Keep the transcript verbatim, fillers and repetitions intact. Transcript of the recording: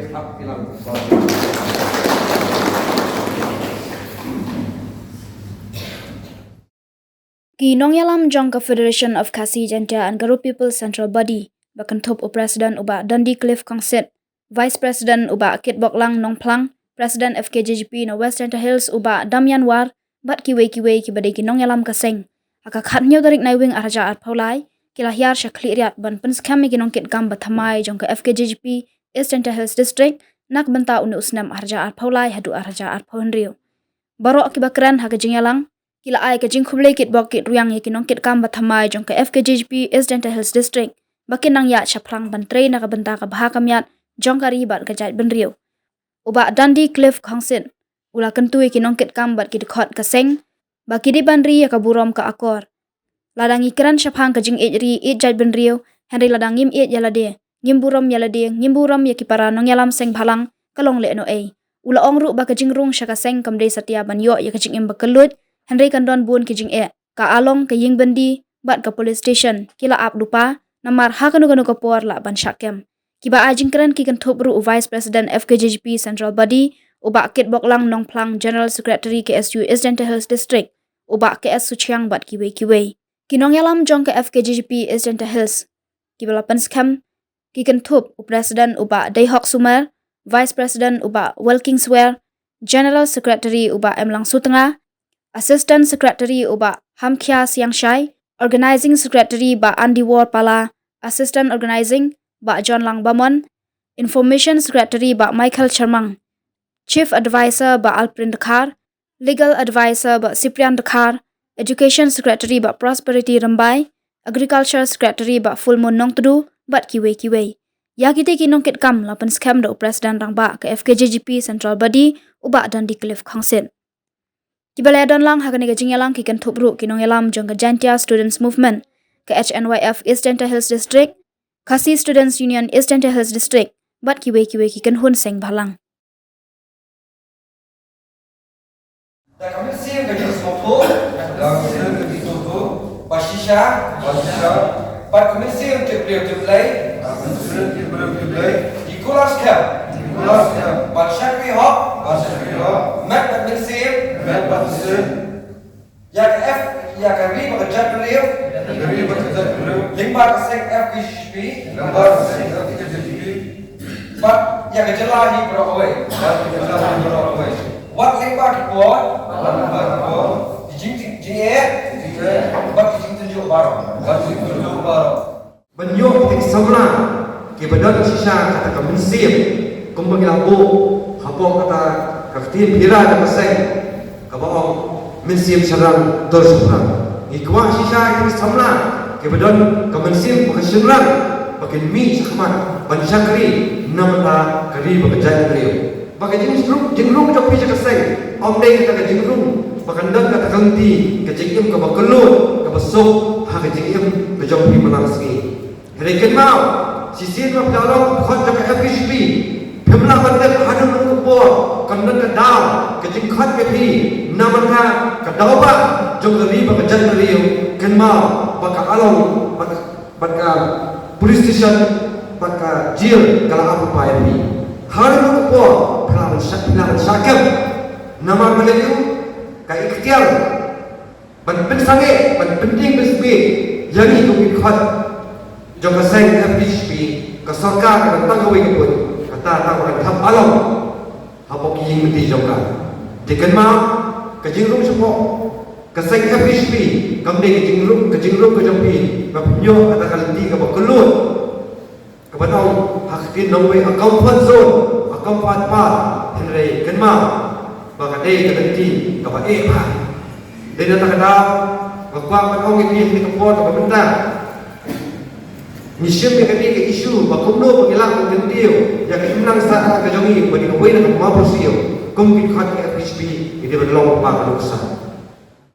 Ki nongïalam jong ka Federation of Khasi Jaintia and Garo People Central Body, ba kynthup u President u Bah Dundee Cliff Khongsit, Vice President u Bah Kitboklang Nongphlang, President F K J G P na West Jaintia Hills u Bah Damian War, bad kiwei kiwei kiba dei ki nongïalam ka seng, ha ka khathynñiew tarik Naiwieng arhajar arphew lai, ki la hiar sha Khliehriat ban pynskhem ïa ki nongkitkam ba thymmai jong ka F K J G P East Jaintia Hills District, na ka bynta une u snem arhajar arphew lai haduh arhajar arphew hynriew. Baroh kiba kren ha ka jingïalang ki la ai ka jingkhublei kitbok kitrwiang ïa ki nongkitkam ba thymmai jong ka F K J G P East Jaintia Hills District, ba kin nang ïaid shaphrang ban trei na ka bynta ka bha ka miat jong ka ri bad ka jaitbynriew. U Bah Dundee Cliff Khongsit u la kyntu ïa ki nongkitkam bad ki dkhot ka seng ba ki dei ban ri ïa ka burom ka akor. Lada ngi kren shaphang ka jingïeit ri ïeit jaitbynriew, hynrei lada ngim ïeit ïa lade, ngim burom ïa lade, ngim burom ïa ki para nongïalam seng bhalang, ka long lehnohei. U la ong ruh ba ka jingrung sha ka seng kam dei satia ban ïoh ïa ka jingim ba kylluid, hynrei kan don bun ki jingeh. Ka along, ka ïing byndi bad ka police station ki la ap lypa, namar ha kano kano ka por lah ban shah kem. Kiba ai jingkren ki kynthup ruh u Vice President F K J G P Central Body, u Bah Kitboklang Nongphlang, General Secretary K S U East Jaintia Hills District, u Bah K S Suchiang bad kiwei kiwei. Ki nongïalam jong ka F K J G P East Jaintia Hills kiba la pynskhem ki kynthup u President u Bah Deihok Sumer, Vice President u Bah Welking Swer, General Secretary u Bah Emlang Sutnga, Assistant Secretary u Bah Hamkhia Siangshai, Organizing Secretary Bah Andy War Pala, Assistant Organizing Bah John Lang Bamon, Information Secretary Bah Michael Sharmang, Chief Advisor Bah Alprin Dkhar, Legal Advisor Bah Cyprian Dkhar, Education Secretary Bah Prosperity Rymbai, Agriculture Secretary Bah Fullmoon Nongtdu, bad kiwei kiwei. Ïa kitei ki nongkitkam la pynskhem da u President Rangbah ka F K J G P Central Body, u Bah Dundee Cliff Khongsit. Kiba la ïadon lang ha kane ka jingïalang ki kynthup ruh ki nongïalam jong ka Jaintia Students Movement, ka H N Y F East Jaintia Hills District, Khasi Students Union East Jaintia Hills District, bad kiwei kiwei ki kynhun seng bhalang. Da ka mynsiem ka jingsngewthuh. Da ka mynsiem ka jingsngewthuh. Ba shisha. Ba shisha. Bad ka mynsiem tip briew tip Blei. Bad ka mynsiem tip briew tip Blei. Ngi kular skhem. Ngi kular skhem. Ban shakri hok. Ban shakri hok. Met bad mynsiem. Met bad mynsiem. Ïa ka F, ïa ka ri bad ka jaitbynriew. Ïa ka ri bad ka jaitbynriew. Lyngba ka seng F K J G P. Lyngba ka seng F K J G P. Bad ïa ka jylla hi baroh kawei. Bad ïa ka jylla hi baroh kawei. Wat lyngba ki por. Wat lyngba ki por. Ki jing, jing, jingeh. Jingeh. Bad ki jingtynjuh baroh. Bad ki jingtynjuh baroh. Ban ïoh ki samla kiba don shisha kata ka mynsiem, kumba ngi la buh hapoh kata ka ktien phira jong ka seng, kaba ong mynsiem shynrang dur shaphrang. Ngi kwah shisha ki samla kiba don ka mynsiem ba ka shynrang, ba kin mih shakhmat ban shakri na bynta ka ri bad ka jaitbynriew. Ba ka jingrung, jingrung jong phi sha ka seng, ym dei kata ka jingrung ba kan don kata ka lynti ka jingim kaba kylluid, kaba suk ha ka jingim ka jong phi man la ka sngi. Hynrei kynmaw, shisien ba phi la long dkhot jong ka F K J P, phim lah ban dep haduh kano ka por, kan don ka daw ka jingkhot ïa phi na bynta ka daw ba jong ka ri bad ka jaitbynriew. Kynmaw ba ka along bad bad ka police station, bad ka jail ka la ap lypa ïa phi. Haduh kano ka por phi lah ban shah, phi lah ban shah kem. Namar balei? Ka iktiar ban pynsangeh, ban pyntieng pynsangeh ïa ngi kum ki dkhot jong ka seng F K J G P, ka sorkar ka don tang kawei ka buit, kata tang ban thap along hapoh ki ïing ki jong ka. Te kynmaw, ka jingrung shapoh ka seng F K J G P kam dei ka jingrung, ka jingrung ka jong phi ba phin ïoh kata ka lynti kaba kylluid, kaba ong ha ka ktien nongwei a comfort zone, a comfort path. Hynrei kynmaw ba ka dei ka lynti kaba eh bha. Dei na kata ka daw nga kwah ban ong ïa phi ha kane ka por kaba mynta. Ngi shim ïa kane ka issue ba kumno ba ngi lah ban kyntiew ïa ka imlang sahlang ka jong ngi ba dei kawei na ka mawbyrsiew kum ki dkhot ka F K J G P, ngi dei ban long lypa ka nuksa.